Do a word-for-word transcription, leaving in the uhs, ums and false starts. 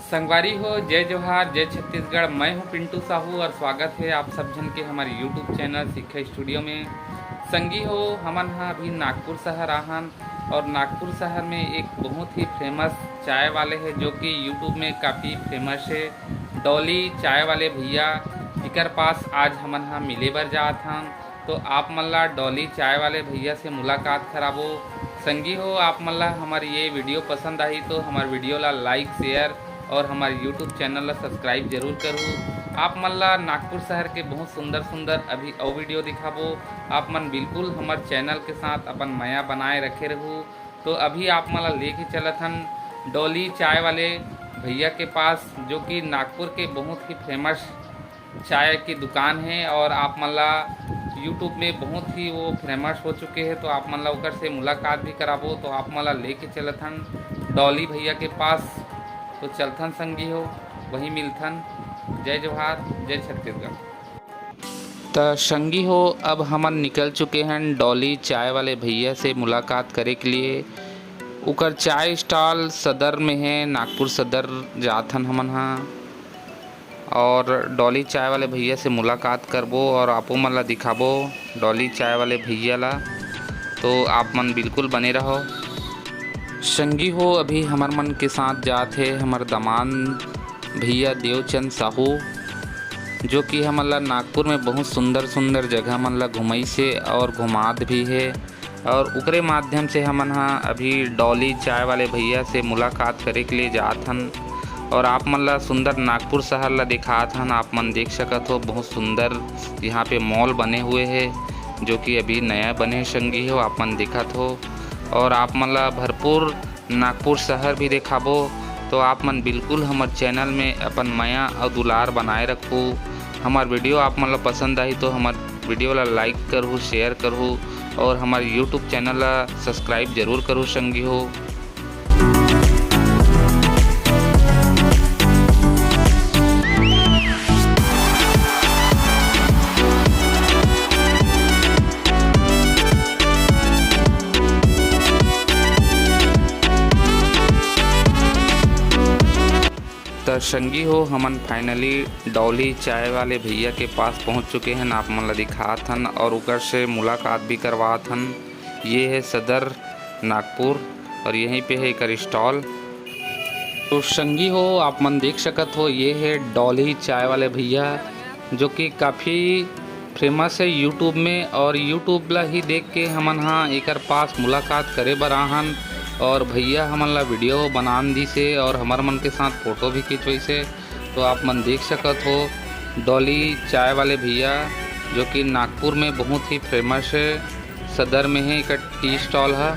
संगवारी हो, जय जोहार, जय छत्तीसगढ़। मैं हूं पिंटू साहू और स्वागत हे आप सब झन के हमर YouTube चैनल शिक्षा स्टूडियो में। संगी हो, हमन ह अभी नागपुर शहर आहन और नागपुर शहर में एक बहुत ही फेमस चाय वाले हे, जो कि YouTube में काफ़ी फेमस हे, डॉली चाय वाले भैया, जेकर पास आज हमन ह मिले बर जात हन। तो आप मन ला डॉली चाय वाले भैया से मुलाकात कराबो। संगी हो, आप मन ला हमर ये वीडियो पसंद आही तो हमर वीडियो ला लाइक, शेयर और हमर YouTube चैनल ला सब्सक्राइब जरूर करहू। आप मन ला नागपुर शहर के बहुत सुंदर सुंदर अभी अउ वीडियो दिखाबो। आप मन बिल्कुल हमर चैनल के साथ अपन मया बनाए रखे रहू। तो अभी आप मन ला लेके चलत हन डॉली चाय वाले भैया के पास, जो कि नागपुर के बहुत ही फेमस चाय की दुकान हे और आप मन ला YouTube में बहुत ही वो फेमस हो चुके हे। तो आप मन ला ओकर से मुलाकात भी कराबो। तो आप मन ला लेके चलत हन डॉली भैया के पास। तो चलथन संगी हो, वहीं मिलथन। जय जोहार, जय छत्तीसगढ़। त संगी हो, अब हमन निकल चुके हन डॉली चाय वाले भैया से मुलाकात करे के लिए। उकर चाय स्टॉल सदर में हे, नागपुर सदर जात हन हमन ह। और डॉली चाय वाले भैया से मुलाकात करबो और आपो मन ला दिखाबो डॉली चाय वाले भैया ला। तो आप मन बिल्कुल बने रहो। संगी हो, अभी हमर मन के साथ जात हे हमर दमांद भैया देवचंद साहू, जो कि हमन ला नागपुर में बहुत सुंदर सुंदर जगह मन ला घुमइस हे और घुमात भी हे। और ओकरे माध्यम से हमन ह अभी डॉली चाय वाले भैया से मुलाकात करे के लिए जात हन और आप मन ला सुंदर नागपुर शहर ला दिखात हन। आप मन देख सकत हो, बहुत सुंदर यहाँ पे मॉल बने हुए हे, जो कि अभी नया बने हे संगी हो, आप मन दिखत हो। और आप मन ला भरपूर नागपुर शहर भी देखाबो। तो आप मन बिल्कुल हमर चैनल में अपन मया और दुलार बनाए रखू। हमर वीडियो आप मन ला पसंद आही तो हमर वीडियो ला लाइक करहू, शेयर करहू और हमर YouTube चैनल ला सब्सक्राइब जरूर करहू संगी हो। त संगी हो, हमन finally डॉली चाय वाले भैया के पास पहुंच चुके हन। आप मन ला दिखात हन और ओकर से मुलाकात भी करवात हन। ये हे सदर नागपुर और यहीं पे हे एकर स्टॉल। तो संगी हो, आप मन देख सकत हो, ये हे डॉली चाय वाले भैया, जो कि काफ़ी फेमस हे YouTube में। और YouTube ला ही देख के हमन हा एकर पास मुलाकात करे बर आहन और भैया हमन ला वीडियो बनान दिस हे और हमर मन के साथ फोटो भी खिंचवाइस हे। तो आप मन देख सकत हो, डॉली चाय वाले भैया, जो कि नागपुर में बहुत ही फेमस हे, सदर में हे एकर टी स्टॉल ह।